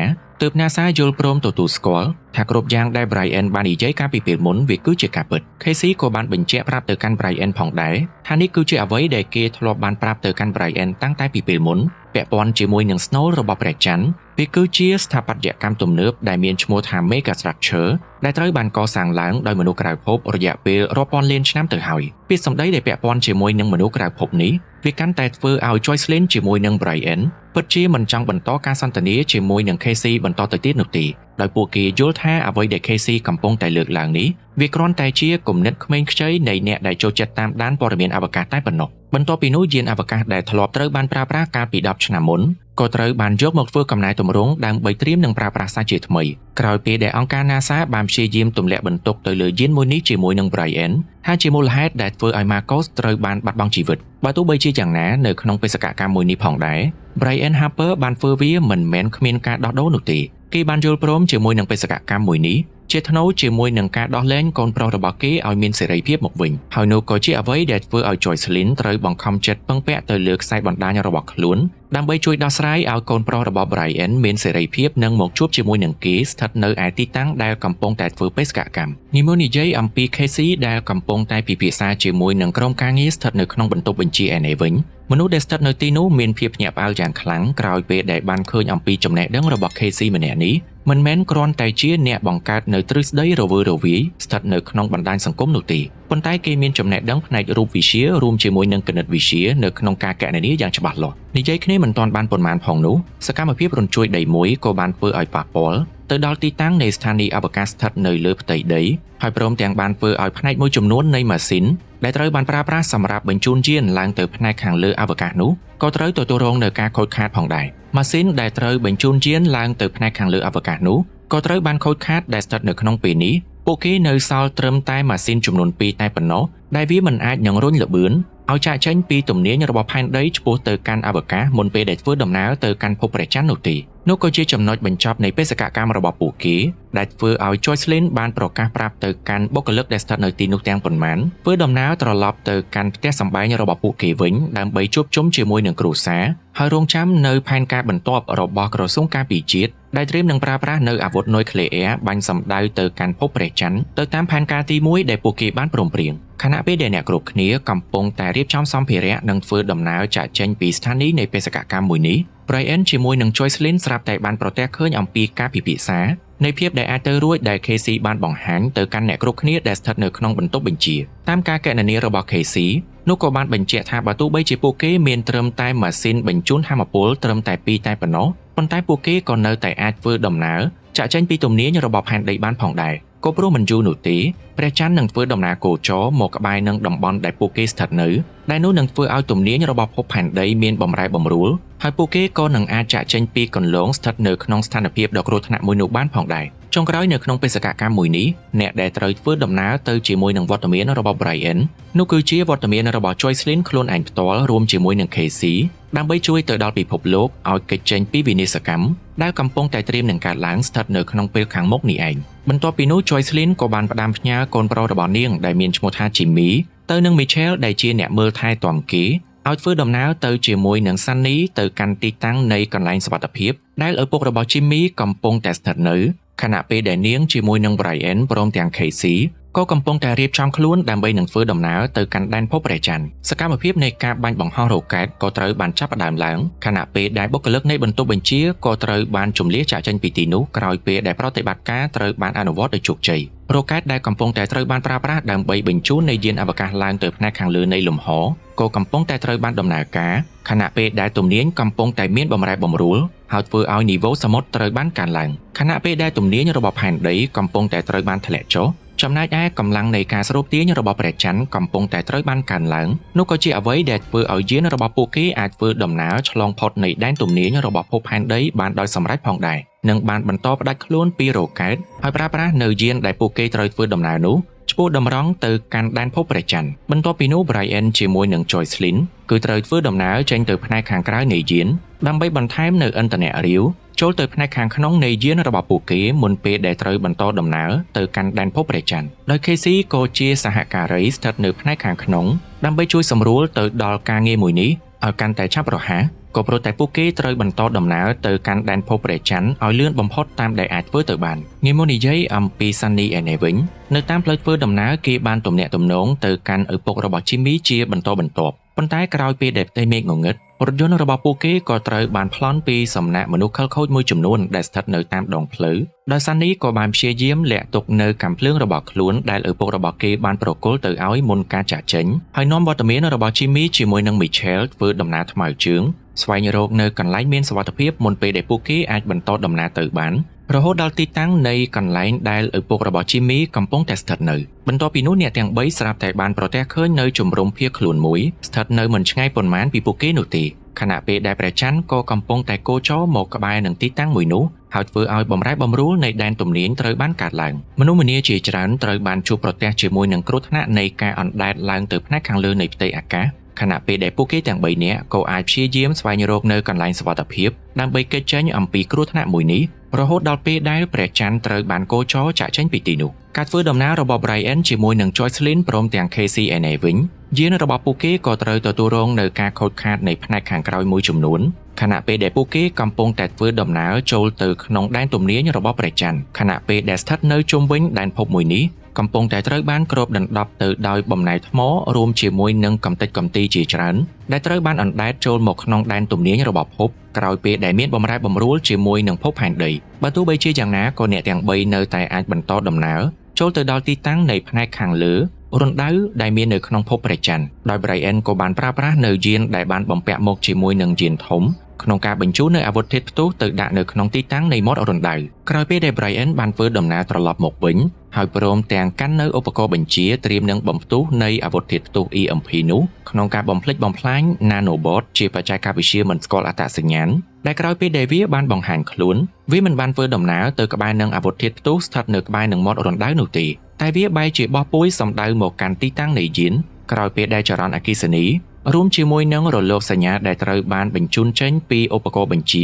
ាទើប NASA យល់ព្រមទទួលស្គាល់ថាគ្រប់យ៉ាងដែល Brian បាននិយាយកាលពីពេលមុនវាគឺជាការពិត Casey ក៏បានបញ្ជាក់ប្រាប់ទៅកាន់ Brian ផងដែរថានេះគឺជាអ្វីដែលគេធ្លាប់បានប្រាប់ទៅកាន់ Brian តាំងតែពីពេលមុនពាក់ព័ន្ធជាមួយនឹងស្នូលរបស់ព្រះច័ន្ទវាគឺជាស្ថាបត្យកម្មទំនើបដែលមានឈ្មោះថា Mega Structure ដែលត្រូវបានកសាងឡើងដោយមនុស្សក្រៅភពរយៈពេលរាប់ពាន់លានឆ្នាំទៅហើយពាក្យសម្ដីដែលពាក់ព័ន្ធជាមួយនឹងមនុស្សក្រៅភពនេះវាកាន់តែធ្វើឲ្យ Joycelyn ជាមួយនឹង Brian ពិតជាមិនចង់បន្តការសន្ទនាជាមួយនឹង Casey បន្តទៅទៀតនោះទេដោយពួកគេយល់ថាអ្វីដែល Casey កំពុងតែលើកឡើងនេះវាគ្រាន់តែជាគំនិតក្មេងខ្ចីនៃអ្នកដែលចូលចិត្តតាមដានព័ត៌មានអវកាសតែប៉ុណ្ណោះបន្ទាប់ពីនោះយានអវកាសដែលធ្លាប់ត្រូវបានប្រើប្រាស់កាលពី10ឆ្នាំមុនក៏ត្រូវបានយកមកធ្វើកំណែទម្រង់ដើម្បីត្រៀមនឹងប្រើប្រាស់សាជាថ្មីក្រោយពេលដែលអង្គការ NASA បានព្យាយាមទម្លាក់បន្ទុកទៅលើយានមួយនេះជាមួយនឹង Brian ថាជាមូលហេតុដែលធ្វើឲ្យ Marcos ត្រូវបានបាត់បង់ជីវិតបើទោះបីជាយ៉ាងណានៅក្នុងបេសកកម្មមួយនេះផងដែរ Brian Harper បានធ្វើវាមិនមែនគ្មានការដោះដូរនោះទេគេបានយល់ព្រមជាមួយនឹងបេសកកម្មមួយនេះជា ជាថ្នូរជាមួយនឹងការដោះលែងកូនប្រុសរបស់គេឲ្យមានសេរីភាពមកវិញហើយនោះក៏ជាអ្វីដែលធ្វើឲ្យ Joycelyn ត្រូវបង្ខំចិត្តពឹងពាក់ទៅលើខ្សែបណ្ដាញរបស់ខ្លួនដើម្បីជួយដោះស្រាយឲ្យកូនប្រុសរបស់ Brian មានសេរីភាពនិងមកជួបជាមួយនឹងគេស្ថិតនៅឯទីតាំងដែលកំពុងតែធ្វើបេសកកម្មនេះមកនិយាយអំពី Casey ដែលកំពុងតែពិភាក្សាជាមួយនឹងក្រុមការងារស្ថិតនៅក្នុងបន្ទប់បញ្ជាឯនេះវិញមនុស្សដែលស្ថិតនៅទីនោះមានភាពភ្ញាក់ផ្អើលយ៉ាងខ្លាំងក្រោយពេលដែលបានឃើញអំពីចំណេះដឹងរបស់ Casey ម្នាក់នេះមិនមែនគ្រាន់តែជាអ្នកបង្កើតនៅទ្រឹស្ដីរវើរវាយស្ថិតនៅក្នុងបណ្ដាញសង្គមនោះទេប៉ុន្តែគេមានចំណេះដឹងផ្នែករូបវិទ្យារួមជាមួយនឹងគណិតវិទ្យានៅក្នុងការកណនាយ៉ាងច្បាស់លាស់និយាយគ្នាមិនទាន់បានប៉ុន្មានផងនោះសកម្មភាពរញ្ជួយដីមួយក៏បានធ្វើឲ្យប៉ះពាល់ទៅដល់ទីតាំងនៃស្ថានីយ៍អវកាសស្ថិតនៅលើផ្ទៃដីហើយព្រមទាំងបានធ្វើឲ្យផ្នែកមួយចំនួននៃម៉ាស៊ីនដែលត្រូវបានប្រើប្រាស់សម្រាប់បញ្ជូនយានឡើងទៅផ្នែកខាងលើអវកាសនោះក៏ត្រូវទទួលរងនៅការខូចខាតផងដែរម៉ាស៊ីនដែលត្រូវបញ្ជូនយានឡើងទៅផ្នែកខាងលើអវកាសនោះក៏ត្រូវបានខូចខាតដែលស្ថិតនៅក្នុងពេលនេះពួកគេនៅសល់ត្រឹមតែម៉ាស៊ីនចំនួន2តែប៉ុណ្ណោះដែលវាមិនអាចនឹងរុញល្បឿនឲ្យចាកចេញពីទំនាញរបស់ផែនដីឆ្ពោះទៅកាន់អវកាសមុនពេលដែលធ្វើដំណើរទៅកាន់ភពព្រះច័ន្ទនោះទេនោះក៏ជាចំណុចបញ្ចប់នៃបេសកកម្មរបស់ពួកគេដែលធ្វើឲ្យ Joycelyn បានប្រកាសប្រាប់ទៅកាន់បុគ្គលិកដែលស្ថិតនៅទីនោះទាំងប៉ុន្មានធ្វើដំណើរត្រឡប់ទៅកាន់ផ្ទះសម្បែងរបស់ពួកគេវិញដើម្បីជួបជុំជាមួយនឹងគ្រួសារហើយរងចាំនៅផែនការបន្ទាប់របស់ក្រសួងការពារជាតិដែលត្រៀមនឹងប្រើប្រាស់នៅអាវុធនុយក្លេអ៊ែរបាញ់សម្ដៅទៅកាន់ភពព្រះច័ន្ទទៅតាមផែនការទី1ដែលពួកគេបានព្រមព្រៀងខណៈពេលដែលអ្នកគ្រប់គ្នាកំពុងតែរៀបចំសម្ភារៈនិងធ្វើដំណើរចាកចេញពីស្ថានីយ៍នៃបេសកកម្មមួយនេះ Brian ជាមួយនឹង Joycelyn ស្រាប់តែបានប្រទះឃើញអំពីការពិភាក្សានៃភាពដែលអាចទៅរួចដែល Casey បានបង្ហាញទៅកាន់អ្នកគ្រប់គ្នាដែលស្ថិតនៅក្នុងបន្ទប់បញ្ជាតាមការកណនារបស់ Casey នោះក៏បានបញ្ជាក់ថាបើទោះបីជាពួកគេមានត្រឹមតែម៉ាស៊ីនបញ្ជូនថាមពលត្រឹមតែ2តែប៉ុណ្ណោះប៉ុន្តែពួកគេក៏នៅតែអាចធ្វើដំណើរចាកចេញពីទំនាញរបស់ផែនដីបានផងដែរក៏ព្រោះមិនយូរនោះទេព្រះច័ន្ទនឹងធ្វើដំណើរគោចរមកក្បែរនឹងតំបន់ដែលពួកគេស្ថិតនៅដែលនោះនឹងធ្វើឲ្យទំនាញរបស់ភពផែនដីមានបំរែបំរួលហើយពួកគេក៏នឹងអាចចាកចេញពីគន្លងស្ថិតនៅក្នុងស្ថានភាពដ៏គ្រោះថ្នាក់មួយនោះបានផងដែរចុងក្រោយនៅក្នុងបេសកកម្មមួយនេះអ្នកដែលត្រូវធ្វើដំណើរទៅជាមួយនឹងវត្តមានរបស់ Brian នោះគឺជាវត្តមានរបស់ Joycelyn ខ្លួនឯងផ្ទាល់រួមជាមួយនឹង Casey ដើម្បីជួយទៅដល់ពិភពលោកឲ្យគេចចេញពីវិនាសកម្មដែលកំពុងតែត្រៀមនឹងកើតឡើងស្ថិតនៅក្នុងពេលខាងមុខនេះឯងបន្ទាប់ពីនោះ Joycelyn ក៏បានផ្ដាំផ្ញើកូនប្រុសរបស់នាងដែលមានឈ្មោះថា Jimmy ទៅនឹង Michelle ដែលជាអ្នកមើលថែទាំគេឲ្យធ្វើដំណើរទៅជាមួយនឹង Sunny ទៅកាន់ទីតាំងនៃកន្លែងសុវត្ថិភាពដែលឪពុករបស់ Jimmy កំពុងតែស្ថិតនៅខណៈពេលដែលនាងជាមួយនឹង Brian ព្រមទាំង Casey ក៏កំពុងតែរៀបចំខ្លួនដើម្បីនឹងធ្វើដំណើរទៅកាន់ដែនភពព្រះច័ន្ទសកម្មភាពនៃការបាញ់បង្ហោះរ៉ុកែតក៏ត្រូវបានចាប់ផ្ដើមឡើងខណៈពេលដែលបុគ្គលិកនៃបន្ទប់បញ្ជាក៏ត្រូវបានជម្លៀសចាកចេញពីទីនោះក្រោយពេលដែលប្រតិបត្តិការត្រូវបានអនុវត្តដោយជោគជ័យរ៉ុកែតដែលកំពុងតែត្រូវបានប្រើប្រាស់ដើម្បីបញ្ជូននៃយានអវកាសឡើងទៅផ្នែកខាងលើនៃលំហក៏កំពុងតែត្រូវបានដំណើរការខណៈពេលដែលទំនាញកំពុងតែមានបំរែបំរួលហើយធ្វើឲ្យនីវ៉ូសមុទ្រត្រូវបានកើនឡើងខណៈពេលដែលទំនាញរបស់ផែនដីកំពុងតែត្រូវបានធ្លាក់ចុះចំណែកឯកម្លាំងនៃការស្រូបទាញរបស់ព្រះច័ន្ទកំពុងតែត្រូវបានកើនឡើងនោះក៏ជាអ្វីដែលធ្វើឲ្យយានរបស់ពួកគេអាចធ្វើដំណើរឆ្លងផុតនៃដែនទំនាញរបស់ភពផែនដីបានដោយសម្រេចផងដែរនិងបានបន្តផ្ដាច់ខ្លួនពីរ៉ុកែតហើយប្រើប្រាស់នៅយានដែលពួកគេត្រូវធ្វើដំណើរនោះឆ្ពោះតម្រង់ទៅកាន់ដែនភពព្រះច័ន្ទបន្ទាប់ពីនោះ Brian ជាមួយនឹង Joycelyn គឺត្រូវធ្វើដំណើរចេញទៅផ្នែកខាងក្រៅនៃយានដើម្បីបន្ថែមនៅឥន្ធនៈរាវចូលទៅផ្នែកខាងក្នុងនៃយានរបស់ពួកគេមុនពេលដែលត្រូវបន្តដំណើរទៅកាន់ដែនភពព្រះច័ន្ទដោយ Casey ក៏ជាសហការីស្ថិតនៅផ្នែកខាងក្នុងដើម្បីជួយសម្រួលទៅដល់ការងារមួយនេះឲ្យកាន់តែឆាប់រហ័សក៏ព្រោះតែពួកគេត្រូវបន្តដំណើរទៅកាន់ដែនភពព្រះច័ន្ទឲ្យលឿនបំផុតតាមដែលអាចធ្វើទៅបានងាយមកនិយាយអំពី Sunny ឯនេះវិញនៅតាមផ្លូវធ្វើដំណើរគេបានទំនាក់ទំនងទៅកាន់ឪពុករបស់ Jimmy ជាបន្តបន្ទាប់ប៉ុន្តែក្រោយពេលដែលផ្ទៃមេឃងងឹតរថយន្តរបស់ពួកគេក៏ត្រូវបានប្លន់ពីសំណាក់មនុស្សខិលខូចមួយចំនួនដែលស្ថិតនៅតាមដងផ្លូវដោយ Sunny ក៏បានព្យាយាមលាក់ទុកនៅកាំភ្លើងរបស់ខ្លួនដែលឪពុករបស់គេបានប្រគល់ទៅឲ្យមុនការចាកចេញហើយនាំវត្តមានរបស់ Jimmy ជាមួយនឹង Michelle ធ្វើដំណើរថ្មើរជើងស្វែងរកនៅកន្លែងមានសុវត្ថិភាពមុនពេលដែលពួកគេអាចបន្តដំណើរទៅបានរហូតដល់ទីតាំងនៃកន្លែងដែលឪពុករបស់ Jimmy កំពុងតែស្ថិតនៅបន្ទាប់ពីនោះអ្នកទាំង3ស្រាប់តែបានប្រទះឃើញនៅជំរំភៀសខ្លួនមួយស្ថិតនៅមិនឆ្ងាយប៉ុន្មានពីពួកគេនោះទេខណៈពេលដែលព្រះច័ន្ទក៏កំពុងតែគោចរមកក្បែរនឹងទីតាំងមួយនោះហើយធ្វើឲ្យបំរែបំរួលនៃដែនទំនាញត្រូវបានកើតឡើងមនុស្សម្នាជាច្រើនត្រូវបានជួបប្រទះជាមួយនឹងគ្រោះថ្នាក់នៃការអណ្ដែតឡើងទៅផ្នែកខាងលើនៃផ្ទៃអាកាស ខណៈពេលដែលពួកគេទាំង3នាក់ក៏អាចព្យាយាមស្វែងរកនៅកន្លែងសុវត្ថិភាពដើម្បីគេចចេញអំពីគ្រោះថ្នាក់មួយនេះរហូតដល់ពេលដែលព្រះច័ន្ទត្រូវបានកោចរចាក់ចេញពីទីនោះការធ្វើដំណើររបស់ Brian ជាមួយនឹង Joycelyn ព្រមទាំង Casey ឯនេះវិញយានរបស់ពួកគេក៏ត្រូវទទួលរងនៅការខូចខាតនៃផ្នែកខាងក្រោយមួយចំនួនខណៈពេលដែលពួកគេកំពុងតែធ្វើដំណើរចូលទៅក្នុងដែនទំនាញរបស់ព្រះច័ន្ទខណៈពេលដែលស្ថិតនៅជុំវិញដែនភពមួយនេះកំពុងតែត្រូវបានគ្របដណ្ដប់ទៅដោយបំណែកថ្មរួមជាមួយនឹងកំទេចកំទីជាច្រើនដែលត្រូវបានអណ្ដែតចូលមកក្នុងដែនទំនាញរបស់ភពក្រោយពេលដែលមានបំរែបំរួលជាមួយនឹងភពផែនដីបើទោះបីជាយ៉ាងណាក៏អ្នកទាំង3នៅតែអាចបន្តដំណើរចូលទៅដល់ទីតាំងនៃផ្នែកខាងលើរណ្ដៅដែលមាននៅក្នុងភពព្រះច័ន្ទដោយ Brian ក៏បានប្រើប្រាស់នៅយានដែលបានបំពាក់មកជាមួយនឹងយានធំក្នុងការបញ្ជូននៅអាវុធធាតុផ្ទុះទៅដាក់នៅក្នុងទីតាំងនៃមាត់រណ្ដៅក្រោយពេលដែល Brian បានធ្វើដំណើរត្រឡប់មកវិញហើយព្រមទាំងកាន់នៅឧបករណ៍បញ្ជាត្រៀមនឹងបំផ្ទុះនៃអាវុធធាតុផ្ទុះ EMP នោះក្នុងការបំផ្លិចបំផ្លាញ Nanobot ជាបច្ចេកវិទ្យាមិនស្គាល់អត្តសញ្ញាណដែលក្រោយពេលដែលវាបានបង្ហាញខ្លួនវាមិនបានធ្វើដំណើរទៅក្បែរនឹងអាវុធធាតុផ្ទុះស្ថិតនៅក្បែរនឹងមាត់រណ្ដៅនោះទេតែវាបែរជាបោះពួយសម្ដៅមកកាន់ទីតាំងនៃយានក្រោយពេលដែលចរន្តអគ្គិសនីរួមជាមួយនឹងរលកសញ្ញាដែលត្រូវបានបញ្ជូនចេញពីឧបករណ៍បញ្ជា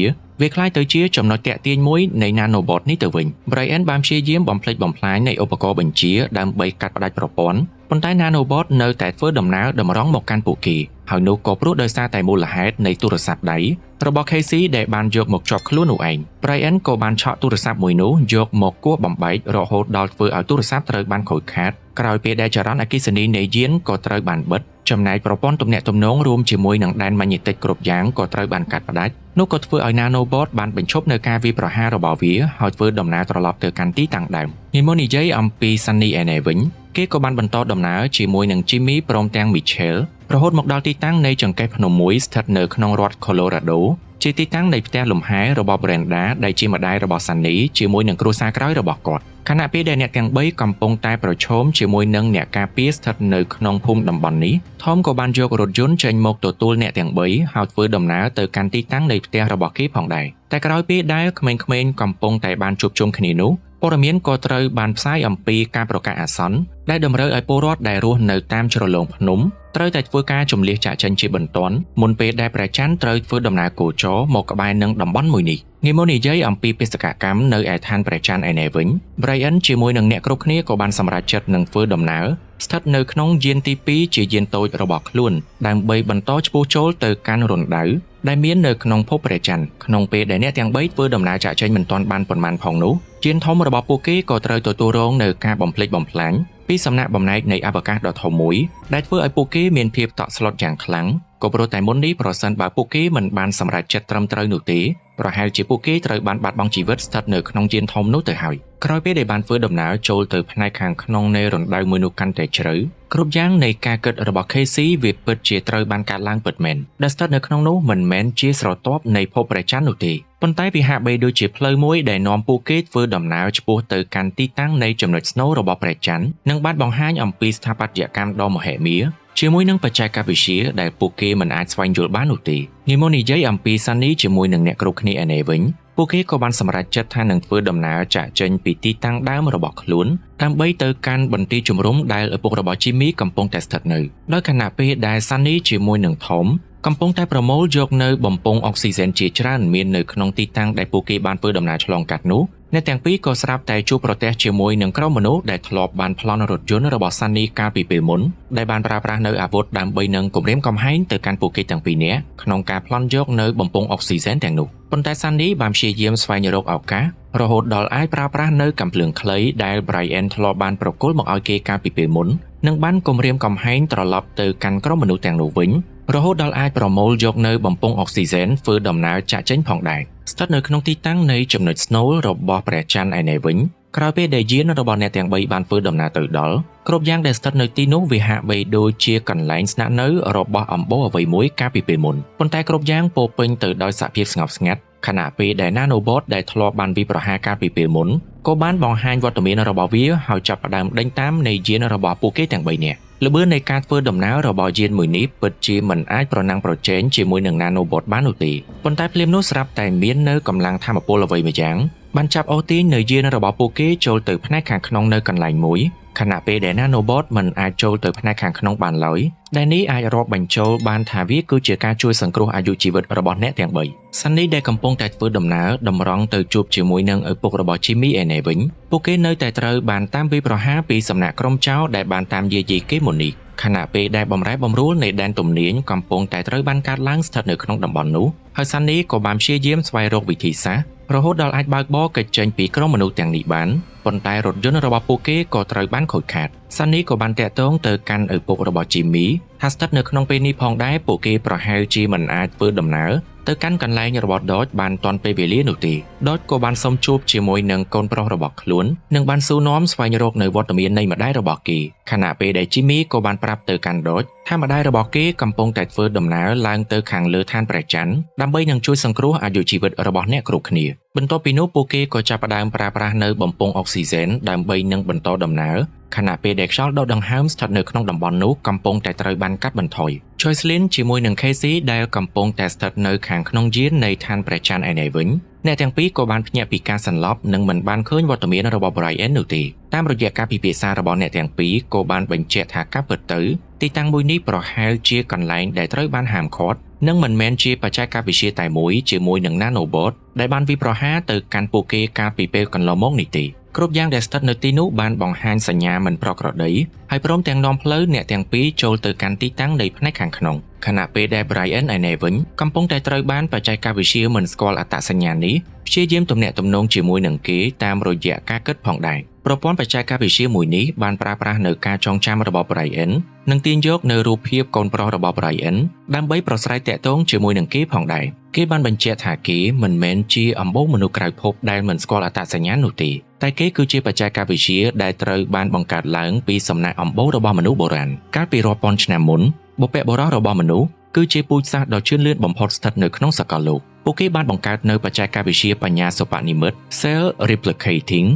វាក្លាយទៅជាចំណុចទាក់ទាញមួយនៃ Nanobot នេះទៅវិញ Brian បានព្យាយាមបំផ្លិចបំផ្លាញនៃឧបករណ៍បញ្ជាដើម្បីកាត់ផ្តាច់ប្រព័ន្ធប៉ុន្តែ Nanobot នៅតែធ្វើដំណើរតម្រង់មកកាន់ពួកគេហើយនោះក៏ព្រោះដោយសារតែមូលហេតុនៃទូរស័ព្ទដៃរបស់ Casey ដែលបានយកមកជាប់ខ្លួននោះឯង Brian ក៏បានឆក់ទូរស័ព្ទមួយនោះយកមកគោះបំបែករហូតដល់ធ្វើឲ្យទូរស័ព្ទត្រូវបានខូចខាតក្រោយពេលដែលចរន្តអគ្គិសនីនៃយានក៏ត្រូវបានបិទចំណែកប្រព័ន្ធទំនាក់ទំនងរួមជាមួយនឹងដែនម៉ាញេទិកគ្រប់យ៉ាងក៏ត្រូវបានកាត់ផ្តាច់នោះក៏ធ្វើឲ្យ Nanobot បានបញ្ឈប់នៅការវាយប្រហាររបស់វាហើយធ្វើដំណើរត្រឡប់ទៅកាន់ទីតាំងដើមនេះមកនិយាយអំពី Sunny ឯនេះវិញគេក៏បានបន្តដំណើរជាមួយនឹង Jimmy ព្រមទាំង Michelle រហូតមកដល់ទីតាំងនៃចង្កេះភ្នំមួយស្ថិតនៅក្នុងរដ្ឋ Colorado ជាទីតាំងនៃផ្ទះលំហែរបស់ Brenda ដែលជាម្ដាយរបស់ Sunny ជាមួយនឹងគ្រួសារក្រោយរបស់គាត់ខណៈពេលដែលអ្នកទាំង3កំពុងតែប្រឈមជាមួយនឹងអ្នកការពារស្ថិតនៅក្នុងភូមិតំបន់នេះថមក៏បានយករថយន្តចេញមកទទួលអ្នកទាំង3ហើយធ្វើដំណើរទៅកាន់ទីតាំងនៃផ្ទះរបស់គេផងដែរតែក្រោយពេលដែលក្មេងៗកំពុងតែបានជួបជុំគ្នានោះព័ត៌មានក៏ត្រូវបានផ្សាយអំពីការប្រកាសអាសន្នដែលតម្រូវឲ្យពលរដ្ឋដែលរស់នៅតាមជ្រលងភ្នំត្រូវតែធ្វើការជំលះចាកចេញជាបន្ទាន់មុនពេលដែលព្រះច័ន្ទត្រូវធ្វើដំណើរគោចរមកក្បែរនឹងតំបន់មួយនេះងាយមកនិយាយអំពីបេសកកម្មនៅឯឋានព្រះច័ន្ទឯនេះវិញ Brian ជាមួយនឹងអ្នកគ្រប់គ្នាក៏បានសម្រេចចិត្តនឹងធ្វើដំណើរស្ថិតនៅក្នុងយានទី2ជាយានតូចរបស់ខ្លួនដើម្បីបន្តឆ្ពោះចូលទៅកាន់រណ្ដៅដែលមាននៅក្នុងភពព្រះច័ន្ទក្នុងពេលដែលអ្នកទាំង3ធ្វើដំណើរចាកចេញមិនទាន់បានប៉ុន្មានផងនោះយានធំរបស់ពួកគេក៏ត្រូវទទួលរងនៅការបំផ្លិចបំផ្លាញពីសំណាក់បំណែកនៃអវកាសដ៏ធំមួយដែលធ្វើឲ្យពួកគេមានភាពតក់ស្លុតយ៉ាងខ្លាំងក៏ព្រោះតែមុននេះប្រសិនបើពួកគេមិនបានសម្រេចចិត្តត្រឹមត្រូវនោះទេប្រហែលជាពួកគេត្រូវបានបាត់បង់ជីវិតស្ថិតនៅក្នុងយានធំនោះទៅហើយក្រោយពេលដែលបានធ្វើដំណើរចូលទៅផ្នែកខាងក្នុងនៃរណ្ដៅមួយនោះកាន់តែជ្រៅគ្រប់យ៉ាងនៃការគិតរបស់ Casey វាពិតជាត្រូវបានកើតឡើងពិតមែនដែលស្ថិតនៅក្នុងនោះមិនមែនជាស្រទាប់នៃភពព្រះច័ន្ទនោះទេប៉ុន្តែវាហាក់បីដូចជាផ្លូវមួយដែលនាំពួកគេធ្វើដំណើរឆ្ពោះទៅកាន់ទីតាំងនៃចំណុចស្នូលរបស់ព្រះច័ន្ទនិងបានបង្ហាញអំពីស្ថាបត្យកម្មដ៏មហិមាជាមួយនឹងបច្ចេកវិទ្យាដែលពួកគេមិនអាចស្វែងយល់បាននោះទេងាយមកនិយាយអំពី Sunny ជាមួយនឹងអ្នកគ្រប់គ្នាឯនេះវិញពួកគេក៏បានសម្រេចចិត្តថានឹងធ្វើដំណើរចាកចេញពីទីតាំងដើមរបស់ខ្លួនដើម្បីទៅកាន់បន្ទាយជំរំដែលឪពុករបស់ Jimmy កំពុងតែស្ថិតនៅដោយខណៈពេលដែល Sunny ជាមួយនឹង Tom កំពុងតែប្រមូលយកនៅបំពង់អុកស៊ីហ្សែនជាច្រើនមាននៅក្នុងទីតាំងដែលពួកគេបានធ្វើដំណើរឆ្លងកាត់នោះអ្នកទាំងពីរក៏ស្រាប់តែជួបប្រទះជាមួយនឹងក្រុមមនុស្សដែលធ្លាប់បានប្លន់រថយន្តរបស់ Sunny កាលពីពេលមុនដែលបានប្រើប្រាស់នៅអាវុធដើម្បីនឹងគំរាមកំហែងទៅកាន់ពួកគេទាំងពីរនាក់ក្នុងការប្លន់យកនៅបំពង់អុកស៊ីហ្សែនទាំងនោះប៉ុន្តែ Sunny បានព្យាយាមស្វែងរកឱកាសរហូតដល់អាចប្រើប្រាស់នៅកាំភ្លើងខ្លីដែល Brian ធ្លាប់បានប្រគល់មកឲ្យគេកាលពីពេលមុននិងបានគំរាមកំហែងត្រឡប់ទៅកាន់ក្រុមមនុស្សទាំងនោះវិញរហូតដល់អាចប្រមូលយកនៅបំពង់អុកស៊ីហ្សែនធ្វើដំណើរចាក់ចេញផងដែរស្ថិតនៅក្នុងទីតាំងនៃចំណុចស្នូលរបស់ព្រះច័ន្ទឯនេះវិញក្រោយពេលដែលយានរបស់អ្នកទាំង3បានធ្វើដំណើរទៅដល់គ្រប់យ៉ាងដែលស្ថិតនៅទីនោះវាហាក់បីដូចជាកន្លែងស្នាក់នៅរបស់អំបូរអ្វីមួយកាលពីពេលមុនប៉ុន្តែគ្រប់យ៉ាងពោពេញទៅដោយសភាពស្ងប់ស្ងាត់ខណៈពេលដែល Nanobot ដែលធ្លាប់បានវាយប្រហារកាលពីពេលមុនក៏បានបង្ហាញវត្តមានរបស់វាហើយចាប់ផ្ដើមដេញតាមនៃយានរបស់ពួកគេទាំង3នាក់ល្បឿននៃការធ្វើដំណើររបស់យានមួយនេះពិតជាមិនអាចប្រណាំងប្រជែងជាមួយនឹង Nanobot បាននោះទេប៉ុន្តែភ្លាមនោះស្រាប់តែមាននៅកម្លាំងថាមពលអ្វីមួយយ៉ាងបានចាប់អូសទាញនៅយានរបស់ពួកគេចូលទៅផ្នែកខាងក្នុងនៅកន្លែងមួយខណៈពេលដែល Nanobot មិនអាចចូលទៅផ្នែកខាងក្នុងបានឡើយ ដែលនេះអាចរាប់បញ្ចូលបានថាវាគឺជាការជួយសង្គ្រោះអាយុជីវិតរបស់អ្នកទាំងបីសាន់នីដែលកំពុងតែធ្វើដំណើរតម្រង់ទៅជួបជាមួយនឹងឪពុករបស់ Jimmy ឯនេះវិញពួកគេនៅតែត្រូវបានតាមវាយប្រហារពីសំណាក់ក្រុមចោរដែលបានតាមយាយីគេមុននេះខណៈពេលដែលបំរែបំរួលនៃដែនទំនាញកំពុងតែត្រូវបានកើតឡើងស្ថិតនៅក្នុងតំបន់នោះហើយសាន់នីក៏បានព្យាយាមស្វែងរកវិធីសាស្ត្ររហូតដល់អាចបើកបរគេចចេញពីក្រុមមនុស្សទាំងនេះបានប៉ុន្តែរថយន្តរបស់ពួកគេក៏ត្រូវបានខូចខាតសាន់នីក៏បានតាក់ទងទៅកាន់ឪពុករបស់ Jimmy ថាស្ថិតនៅក្នុងពេលនេះផងដែរពួកគេប្រហែលជាមិនអាចធ្វើដំណើរទៅកាន់កន្លែងរបស់ Dodge បានទាន់ពេលវេលានោះទេ Dodge ក៏បានសុំជួបជាមួយនឹងកូនប្រុសរបស់ខ្លួននិងបានសួរនាំស្វែងរកនៅវត្តមាននៃម្ដាយរបស់គេខណៈពេលដែល Jimmy ក៏បានប្រាប់ទៅកាន់ Dodge ថាម្ដាយរបស់គេកំពុងតែធ្វើដំណើរឡើងទៅខាងលើឋានព្រះច័ន្ទដើម្បីនឹងជួយសង្គ្រោះអាយុជីវិតរបស់អ្នកគ្រប់គ្នាបន្ទាប់ពីនោះពួកគេក៏ចាប់ផ្ដើមប្រើប្រាស់នៅបំពង់អុកស៊ីហ្សែនដើម្បីនឹងបន្តដំណើរខណៈពេលដែលខ្យល់ដកដង្ហើមស្ថិតនៅក្នុងតំបន់នោះកំពុងតែត្រូវបានកាត់បន្ថយ Joycelyn ជាមួយនឹង Casey ដែលកំពុងតែស្ថិតនៅខាងក្នុងយាននៃឋានព្រះច័ន្ទឯនេះវិញអ្នកទាំងពីរក៏បានភ្ញាក់ពីការសន្លប់និងមិនបានឃើញវត្តមានរបស់ Brian នោះទេតាមរយៈការពិភាក្សារបស់អ្នកទាំងពីរក៏បានបញ្ជាក់ថាការពិតទៅទីតាំងមួយនេះប្រហែលជាកន្លែងដែលត្រូវបានហាមឃាត់និងមិនមែនជាបច្ចេកវិទ្យាតែមួយជាមួយនឹង Nanobot ដែលបានវាយប្រហារទៅកាន់ពួកគេកាលពីពេលកន្លងមកនេះទេគ្រប់យ៉ាងដែលស្ថិតនៅទីនោះបានបង្ហាញសញ្ញាមិនប្រក្រតីហើយព្រមទាំងនាំផ្លូវអ្នកទាំងពីរចូលទៅកាន់ទីតាំងនៃផ្នែកខាងក្នុងខណៈពេលដែល Brian ឯនេះវិញកំពុងតែត្រូវបានបច្ចេកវិទ្យាមិនស្គាល់អត្តសញ្ញាណនេះព្យាយាមទំនាក់ទំនងជាមួយនឹងគេតាមរយៈការគិតផងដែរប្រព័ន្ធបច្ចេកវិទ្យាមួយនេះបានប្រើប្រាស់នៅការចងចាំរបស់ Brian និងទាញយកនៅរូបភាពកូនប្រុសរបស់ Brian ដើម្បីប្រស្រ័យទាក់ទងជាមួយនឹងគេផងដែរគេបានបញ្ជាក់ថាគេមិនមែនជាអំបូរមនុស្សក្រៅភពដែលមិនស្គាល់អត្តសញ្ញាណនោះទេតែគេគឺជាបច្ចេកវិទ្យាដែលត្រូវបានបង្កើតឡើងពីសំណាក់អំបូររបស់មនុស្សបុរាណកាលពីរាប់ពាន់ឆ្នាំមុនបុព្វបុរសរបស់មនុស្សគឺជាពូជសាសន៍ដ៏ជឿនលឿនបំផុតស្ថិតនៅក្នុងសកលលោកពួកគេបានបង្កើតនៅបច្ចេកវិទ្យាបញ្ញាសិប្បនិម្មិត Cell Replicating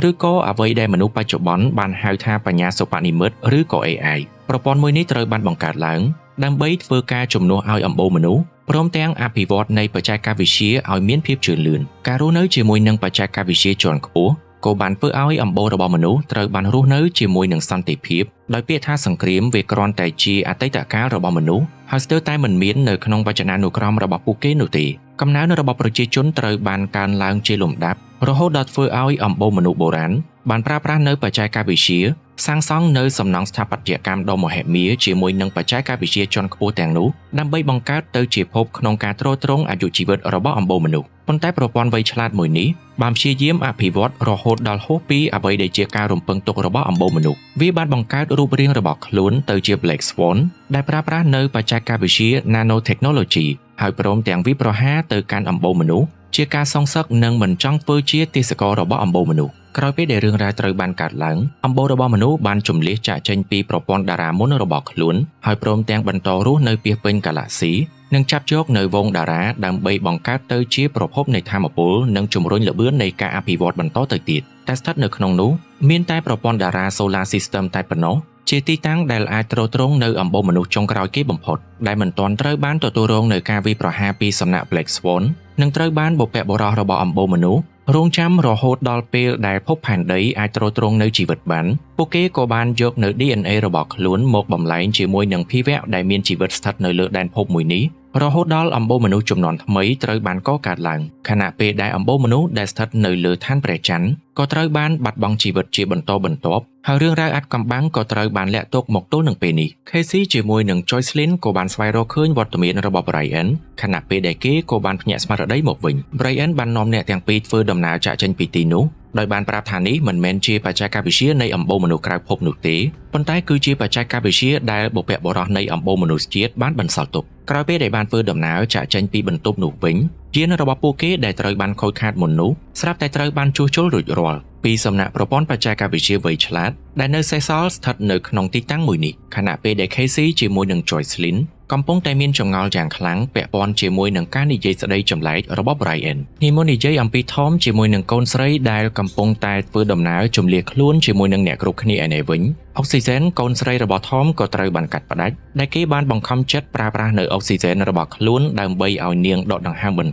ឬក៏អ្វីដែលមនុស្សបច្ចុប្បន្នបានហៅថាបញ្ញាសិប្បនិម្មិតឬក៏ AI ប្រព័ន្ធមួយនេះត្រូវបានបង្កើតឡើងដើម្បីធ្វើការជំនួសឲ្យអំបូរមនុស្សព្រមទាំងអភិវឌ្ឍនៃបច្ចេកវិទ្យាឲ្យមានភាពជឿនលឿនការរស់នៅជាមួយនឹងបច្ចេកវិទ្យាជាន់ខ្ពស់ក៏បានធ្វើឲ្យអំបូររបស់មនុស្សត្រូវបានរស់នៅជាមួយនឹងសន្តិភាពដោយពាក្យថាសង្គ្រាមវាគ្រាន់តែជាអតីតកាលរបស់មនុស្សហើយស្ទើរតែមិនមាននៅក្នុងវចនានុក្រមរបស់ពួកគេនោះទេកំណើនរបស់ប្រជាជនត្រូវបានកើនឡើងជាលំដាប់រហូតដល់ធ្វើឲ្យអំបូរមនុស្សបុរាណបានប្រើប្រាស់នៅបច្ចេកវិទ្យាសាងសង់នៅសំណង់ស្ថាបត្យកម្មដ៏មហិមាជាមួយនឹងបច្ចេកវិទ្យាជាន់ខ្ពស់ទាំងនោះដើម្បីបង្កើតទៅជាភពក្នុងការទ្រទ្រង់អាយុជីវិតរបស់អំបូរមនុស្សប៉ុន្តែប្រព័ន្ធវៃឆ្លាតមួយនេះបានព្យាយាមអភិវឌ្ឍរហូតដល់ហួសពីអ្វីដែលជាការរំពឹងទុករបស់អំបូរមនុស្សវាបានបង្កើតរូបរាងរបស់ខ្លួនទៅជា Black Swan ដែលប្រើប្រាស់នៅបច្ចេកវិទ្យា Nanotechnology ហើយព្រមទាំងវាយប្រហារទៅកាន់អំបូរមនុស្សជាការសងសឹកនិងមិនចង់ធ្វើជាទេសកលរបស់អំបូរមនុស្សក្រោយពេលដែលរឿងរ៉ាវត្រូវបានកើតឡើងអំបូររបស់មនុស្សបានជម្លៀសចាកចេញពីប្រព័ន្ធតារាមុនរបស់ខ្លួនហើយព្រមទាំងបន្តរស់នៅពាសពេញហ្គាឡាក់ស៊ីនិងចាប់យកនៅវងតារាដើម្បីបង្កើតទៅជាប្រភពនៃធម៌ពលនិងជំរុញល្បឿននៃការអភិវឌ្ឍបន្តទៅទៀតតែស្ថិតនៅក្នុងនោះមានតែប្រព័ន្ធតារា Solar System តែប៉ុណ្ណោះជាទីតាំងដែលអាចទ្រទ្រង់នៅអំបូរមនុស្សចុងក្រោយគេបំផុតដែលមិនទាន់ត្រូវបានទទួលរងនៅការវាយប្រហារពីសំណាក់ Black Swan និងត្រូវបានបុព្វបុរសរបស់អំបូរមនុស្សរងចាំរហូតដល់ពេលដែលភពផែនដីអាចទ្រទ្រង់នៅជីវិតបានពួកគេក៏បានយកនៅ DNA របស់ខ្លួនមកបំលែងជាមួយនឹងភាវៈដែលមានជីវិតស្ថិតនៅលើដែនភពមួយនេះរហូតដល់អំបូរមនុស្សជំនាន់ថ្មីត្រូវបានកកើតឡើងខណៈពេលដែលអំបូរមនុស្សដែលស្ថិតនៅលើឋានព្រះច័ន្ទក៏ត្រូវបានបាត់បង់ជីវិតជាបន្តបន្ទាប់ហើយរឿងរ៉ាវអាថ៌កំបាំងក៏ត្រូវបានលាក់ទុកមកទល់នឹងពេលនេះ Casey ជាមួយនឹង Joycelyn ក៏បានស្វែងរកឃើញវត្តមានរបស់ Brian ខណៈពេលដែលគេក៏បានភ្ញាក់ស្មារតីមកវិញ Brian បាននាំអ្នកទាំងពីរធ្វើដំណើរចាកចេញពីទីនោះដោយបានប្រាប់ថានេះមិនមែនជាបច្ចេកវិទ្យានៃអំបូរមនុស្សក្រៅភពនោះទេប៉ុន្តែគឺជាបច្ចេកវិទ្យាដែលបុព្វបុរសនៃអំបូរមនុស្សជាតិបានបន្សល់ទុកក្រោយពេលដែលបានធ្វើដំណើរចាកចេញពីបន្ទប់នោះវិញយានរបស់ពួកគេដែលត្រូវបានខូចខាតមុននោះស្រាប់តែត្រូវបានជួសជុលរួចរាល់ពីសំណាក់ប្រព័ន្ធបច្ចេកវិទ្យាវៃឆ្លាតដែលនៅសេសសល់ស្ថិតនៅក្នុងទីតាំងមួយនេះខណៈពេលដែល Casey ជាមួយនឹង Joycelyn កំពុងតែមានចម្ងល់យ៉ាងខ្លាំងពាក់ព័ន្ធជាមួយនឹងការនិយាយស្ដីចម្លែករបស់ Brian នេះមុននិយាយអំពី Tom ជាមួយនឹងកូនស្រីដែលកំពុងតែធ្វើដំណើរជម្លៀសខ្លួនជាមួយនឹងអ្នកគ្រប់គ្នាឯនេះវិញអុកស៊ីហ្សែនកូនស្រីរបស់ Tom ក៏ត្រូវបានកាត់ផ្តាច់ដែលគេបានបង្ខំចិត្តប្រើប្រាស់នៅអុកស៊ីហ្សែនរបស់ខ្លួនដើម្បីឲ្យនាងដកដង្ហើមបន្ត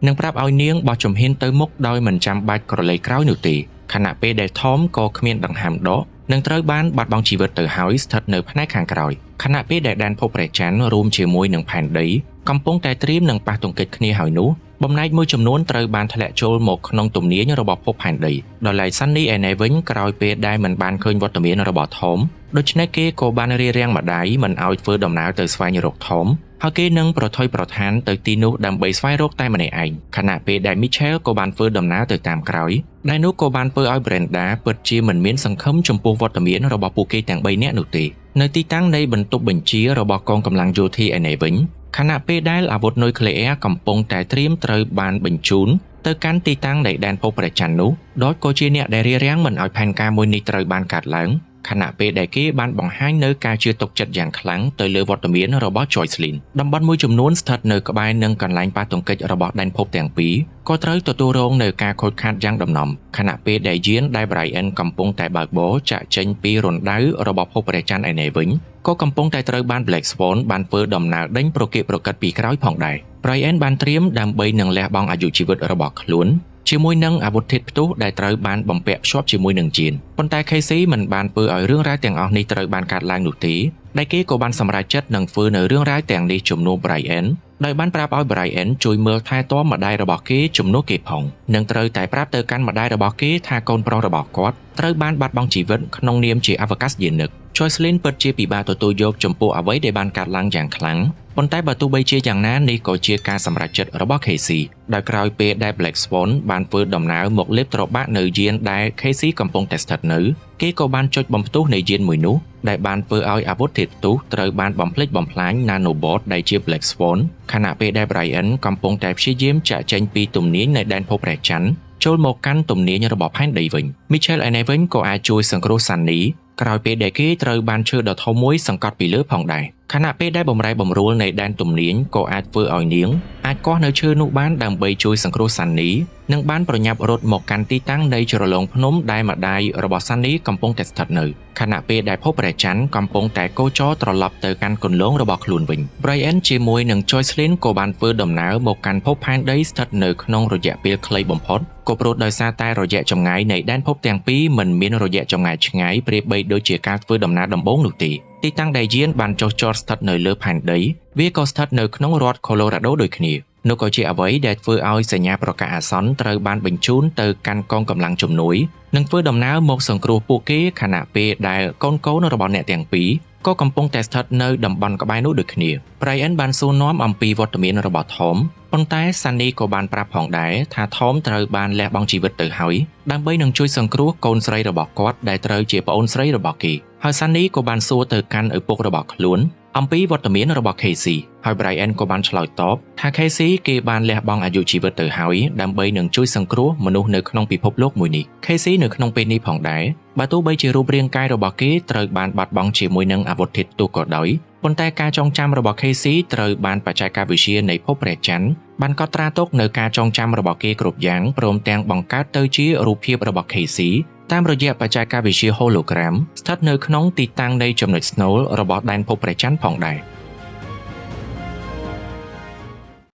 និងប្រាប់ឲ្យនាងបោះជំហានទៅមុខដោយមិនចាំបាច់ក្រឡេកក្រោយនោះទេខណៈពេលដែល Tom ក៏គ្មានដង្ហើមដក នឹងត្រូវបានបាត់បង់ជីវិតទៅហើយស្ថិតនៅផ្នែកខាងក្រោយខណៈពេលដែលដែនភពព្រះច័ន្ទរួមជាមួយនឹងផែនដីកំពុងតែត្រៀមនឹងប៉ះទង្គិចគ្នាហើយនោះបំណែកមួយចំនួនត្រូវបានធ្លាក់ចូលមកក្នុងទំនាញរបស់ភពផែនដីដោយឡែក Sunny ឯនេះវិញក្រោយពេលដែលមិនបានឃើញវត្តមានរបស់ Tom ដូច្នេះគេក៏បានរារាំងម្ដាយមិនឲ្យធ្វើដំណើរទៅស្វែងរក Tom ហើយគេនឹងប្រថុយប្រថានទៅទីនោះដើម្បីស្វែងរកតែម្នាក់ឯងខណៈពេលដែល Michelle ក៏បានធ្វើដំណើរទៅតាមក្រោយដែលនោះក៏បានធ្វើឲ្យ Brenda ពិតជាមិនមានសង្ឃឹមចំពោះវត្តមានរបស់ពួកគេទាំង3នាក់នោះទេនៅទីតាំងនៃបន្ទប់បញ្ជារបស់កងកម្លាំងយោធាឯនេះវិញខណៈពេលដែលអាវុធនុយក្លេអ៊ែរកំពុងតែត្រៀមត្រូវបានបញ្ជូនទៅកាន់ទីតាំងនៃដែនភពព្រះច័ន្ទនោះដតក៏ជាអ្នកដែលរារាំងមិនឲ្យផែនការមួយនេះត្រូវបានកាត់ឡើងខណៈពេលដែលគេបានបង្ហាញនៅការជឿទុកចិត្តយ៉ាងខ្លាំងទៅលើវត្តមានរបស់ Joycelyn តំបន់មួយចំនួនស្ថិតនៅក្បែរនឹងកន្លែងប៉ះទង្គិចរបស់ដែនភពទាំងពីរក៏ត្រូវទទួលរងនៅការខូចខាតយ៉ាងដំណំខណៈពេលដែលយានដែល Brian កំពុងតែបើកបរចាក់ចេញពីរណ្ដៅរបស់ភពព្រះច័ន្ទឯនេះវិញក៏កំពុងតែត្រូវបាន Black Swan បានធ្វើដំណើរដេញប្រកៀកប្រកិតពីក្រោយផងដែរ Brian បានត្រៀមដើម្បីនឹងលះបង់អាយុជីវិតរបស់ខ្លួនជាមួយនឹងអាវុធធាតុផ្ទុះដែលត្រូវបានបំពាក់ភ្ជាប់ជាមួយនឹងយានប៉ុន្តែ Casey មិនបានធ្វើឲ្យរឿងរ៉ាវទាំងអស់នេះត្រូវបានកើតឡើងនោះទេដែលគេក៏បានសម្រេចចិត្តនឹងធ្វើនៅរឿងរ៉ាវទាំងនេះជំនួស Brian ដោយបានប្រាប់ឲ្យ Brian ជួយមើលថែទាំម្ដាយរបស់គេជំនួសគេផងនិងត្រូវតែប្រាប់ទៅកាន់ម្ដាយរបស់គេថាកូនប្រុសរបស់គាត់ត្រូវបានបាត់បង់ជីវិតក្នុងនាមជាអវកាសយានិក Joycelyn ពិតជាពិបាកទទួលយកចំពោះអ្វីដែលបានកើតឡើងយ៉ាងខ្លាំងប៉ុន្តែបើទោះបីជាយ៉ាងណានេះក៏ជាការសម្រេចចិត្តរបស់ Casey ដោយក្រោយពេលដែល Black Swan បានធ្វើដំណើរមកលេបត្របាក់នៅយានដែល Casey កំពុងតែស្ថិតនៅគេក៏បានចុចបំផ្ទុះនៃយានមួយនោះដែលបានធ្វើឲ្យអាវុធធាតុផ្ទុះត្រូវបានបំផ្លិចបំផ្លាញ Nanobot ដែលជា Black Swan ខណៈពេលដែល Brian កំពុងតែព្យាយាមចាក់ចេញពីទំនាញនៃដែនភពព្រះច័ន្ទចូលមកកាន់ទំនាញរបស់ផែនដីវិញ Michelle ឯនេះវិញក៏អាចជួយសង្គ្រោះ Sunny ក្រោយពេលដែលគេត្រូវបានឈើដ៏ធំមួយសង្កត់ពីលើផងដែរខណៈពេលដែលបំរែបំរួលនៃដែនទំនាញក៏អាចធ្វើឲ្យនាងអាចកោះនៅឈើនោះបានដើម្បីជួយសង្គ្រោះសាន់នីនិងបានប្រញាប់រត់មកកាន់ទីតាំងនៃជ្រលងភ្នំដែលម្ដាយរបស់សាន់នីកំពុងតែស្ថិតនៅខណៈពេលដែលភពព្រះច័ន្ទកំពុងតែកោចរត្រឡប់ទៅកាន់គន្លងរបស់ខ្លួនវិញ Brian ជាមួយនឹង Joycelyn ក៏បានធ្វើដំណើរមកកាន់ភពផែនដីស្ថិតនៅក្នុងរយៈពេលខ្លីបំផុតក៏ព្រោះដោយសារតែរយៈចម្ងាយនៃដែនភពទាំងពីរមិនមានរយៈចម្ងាយឆ្ងាយប្រៀបបីដូចជាការធ្វើដំណើរដំបូងនោះទេទីតាំងដែលយានបានចុះចតស្ថិតនៅលើផែនដីវាក៏ស្ថិតនៅក្នុងរដ្ឋ Colorado ដូចគ្នានោះក៏ជាអ្វីដែលធ្វើឲ្យសញ្ញាប្រកាសអាសន្នត្រូវបានបញ្ជូនទៅកាន់កងកម្លាំងជំនួយនិងធ្វើដំណើរមកសង្គ្រោះពួកគេខណៈពេលដែលកូនៗរបស់អ្នកទាំងពីរក៏កំពុងតែស្ថិតនៅតំបន់ក្បែរនោះដូចគ្នា Brian បានសួរនាំអំពីវត្តមានរបស់ Tom ប៉ុន្តែ Sunny ក៏បានប្រាប់ផងដែរថា Tom ត្រូវបានលះបង់ជីវិតទៅហើយដើម្បីនឹងជួយសង្គ្រោះកូនស្រីរបស់គាត់ដែលត្រូវជាប្អូនស្រីរបស់គេហើយ Sunny ក៏បានសួរទៅកាន់ឪពុករបស់ខ្លួនអំពីវត្តមានរបស់ Casey ហើយ Brian ក៏បានឆ្លើយតបថា Casey គេបានលះបង់អាយុជីវិតទៅហើយដើម្បីនឹងជួយសង្គ្រោះមនុស្សនៅក្នុងពិភពលោកមួយនេះ Casey នៅក្នុងពេលនេះផងដែរបើទោះបីជារូបរាងកាយរបស់គេត្រូវបានបាត់បង់ជាមួយនឹងអាវុធធាតុផ្ទុះក៏ដោយប៉ុន្តែការចងចាំរបស់ Casey ត្រូវបានបច្ចេកវិទ្យានៃភពព្រះច័ន្ទបានកត់ត្រាទុកនៅការចងចាំរបស់គេគ្រប់យ៉ាងព្រមទាំងបង្កើតទៅជារូបភាពរបស់ Casey តាមរយៈបច្ចេកវិទ្យា hologram ស្ថិតនៅក្នុងទីតាំងនៃចំណុចស្នូលរបស់ដែនភពព្រះច័ន្ទផងដែរ។